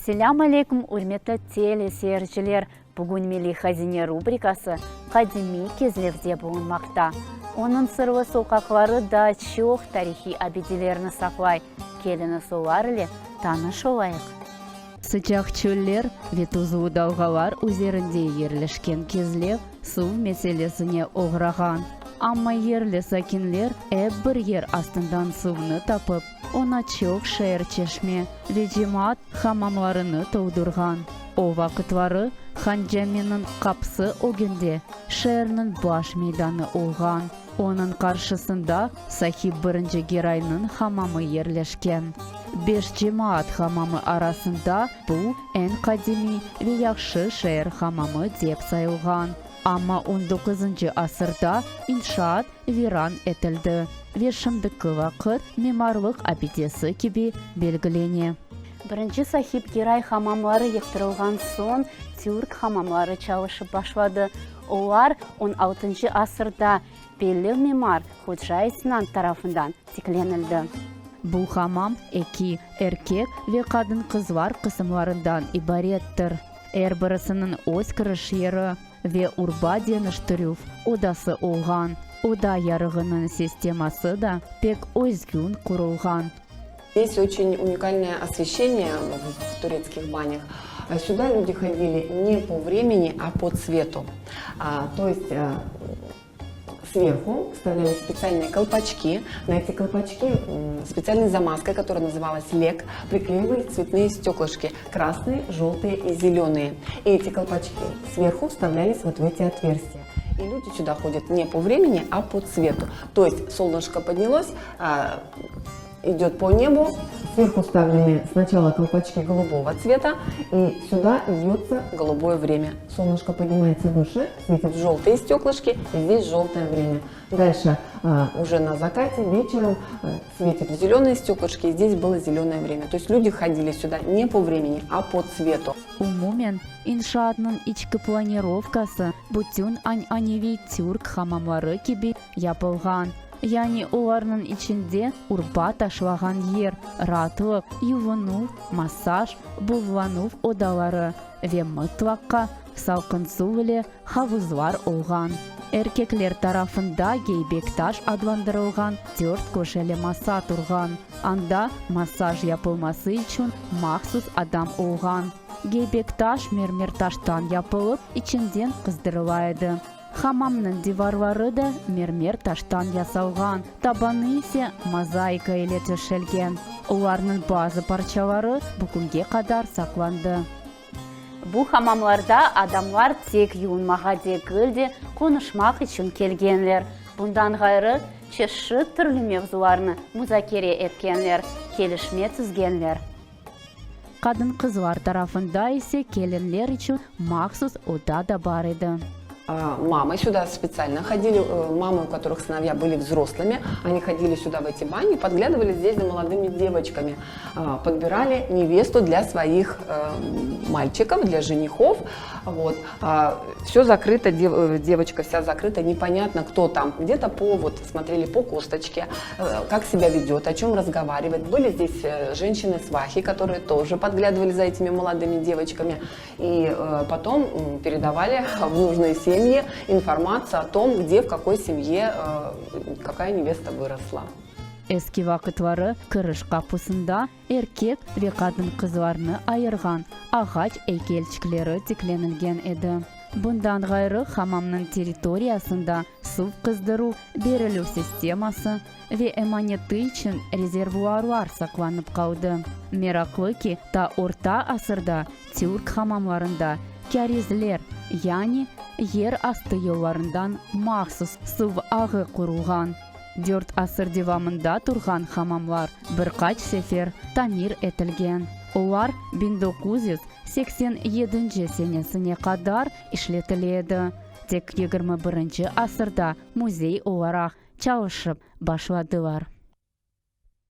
Selâm aleyküm, ürmetli teleseyirciler! Bugün Milliy hazine rubrikası qadimiy Kezlevde bulunmaqta. Onıñ sırlı soqaqları daa çoq tarihiy abidelerni saqlay. Keliñiz olar ile tanış olayıq. Sıcaq çöller ve tuzlu dalğalar üzerinde yerleşken Kezlev suv meselesine oğrağan. Amma yerli sakinler ep bir yer astından suvnı tapıp, oña çoq şeer çeşme ve cemaat hamamlarını toldurğan. O vaqıtları Han Caminiñ qapısı ögünde şeerniñ baş meydanı olğan. Onıñ qarşısında Sahip Birinci Geraynıñ hamamı yerleşken. Beş cemaat hamamı arasında bu eñ qadimiy ve yahşı şeer hamamı dep sayılğan. Amma on doquzıncı asırda inşaat viran etildi ve şimdiki vaqıt mimarlıq abidesi kibi belgilene. Birinci Sahip Geray hamamları yıqtırılğan soñ türk hamamları çalışıp başladı. Olar on altıncı asırda belli mimar Hocay Sinan tarafından tiklenildi. Bu hamam eki, erkek ve qadın-qızlar qısımlarından ibarettir. Er birisiniñ öz kiriş yeri ve urba deñiştirüv odası olğan. Oda yarığınıñ sisteması da pek özgün qurulğan. Здесь очень уникальное освещение в турецких банях. Сюда люди ходили не по времени, а по цвету. То есть сверху вставляли специальные колпачки. На эти колпачки специальной замазкой, которая называлась лек, приклеивали цветные стеклышки – красные, желтые и зеленые. И эти колпачки сверху вставлялись вот в эти отверстия. И люди сюда ходят не по времени, а по цвету. То есть солнышко поднялось, идет по небу, сверху вставлены сначала колпачки голубого цвета, и сюда льется голубое время. Солнышко поднимается выше, светит желтые стеклышки, и здесь желтое время. Дальше уже на закате, вечером светит в зеленые стеклышки, и здесь было зеленое время. То есть люди ходили сюда не по времени, а по цвету. Umumen, inşaatnıñ içki planirovkası bütün añaneviy türk hamamları kibi yapılğan. Yani olarnıñ içinde urba taşlağan yer, raatlıq, yuvunuv, massaj, buvlanuv odaları ve mıtlaqqa salqın suv ile havuzlar olğan. Erkekler tarafında geybektaş adlandırılğan dört köşeli masa turğan, anda massaj yapılması içün mahsus adam olğan. Geybektaş mermer taştan yapılıp, içinden qızdırıla edi. Hamamnıñ divarları da mermer taştan yasalğan, tabanı ise mozaika ile töşelgen. Olarnıñ bazı parçaları bugünge qadar saqlandı. Bu hamamlarda adamlar tek yuvunmağa degil de, qonuşmaq içün kelgenler. Bundan ğayrı, çeşit türlü mevzularnı muzakere etkenler, kelişme tizgenler. Qadın-qızlar tarafında ise kelinler içün mahsus oda da bar edi. Mamы сюда специально ходили, мамы, у которых сыновья были взрослыми, они ходили сюда в эти бани, подглядывали здесь за молодыми девочками, подбирали невесту для своих мальчиков, для женихов. Вот. Все закрыто, девочка вся закрыта, непонятно, кто там. Где-то по, вот, смотрели по косточке, как себя ведет, о чем разговаривает. Были здесь женщины-свахи, которые тоже подглядывали за этими молодыми девочками. И потом передавали в нужные семьи информацию о том, где, в какой семье какая невеста выросла. Eski vaqıtları kiriş qapusında erkek ve qadın-qızlarnı ayırğan ağaç eykelçikleri tiklenilgen edi. Bundan ğayrı, hamamnıñ territoriyasında suv qızdıruv berilüv sisteması ve emaneti içün rezervuarlar saqlanıp qaldı. Meraqlı ki, ta orta asırda türk hamamlarında kârizler, yani yer astı yollarından mahsus suv ağı qurulğan. Dört asır devamında turğan hamamlar bir qaç sefer tamir etilgen. Olar 1987 senesine qadar işletile edi, tek yigirmi birinci asırda müzey olaraq çalışıp başladılar.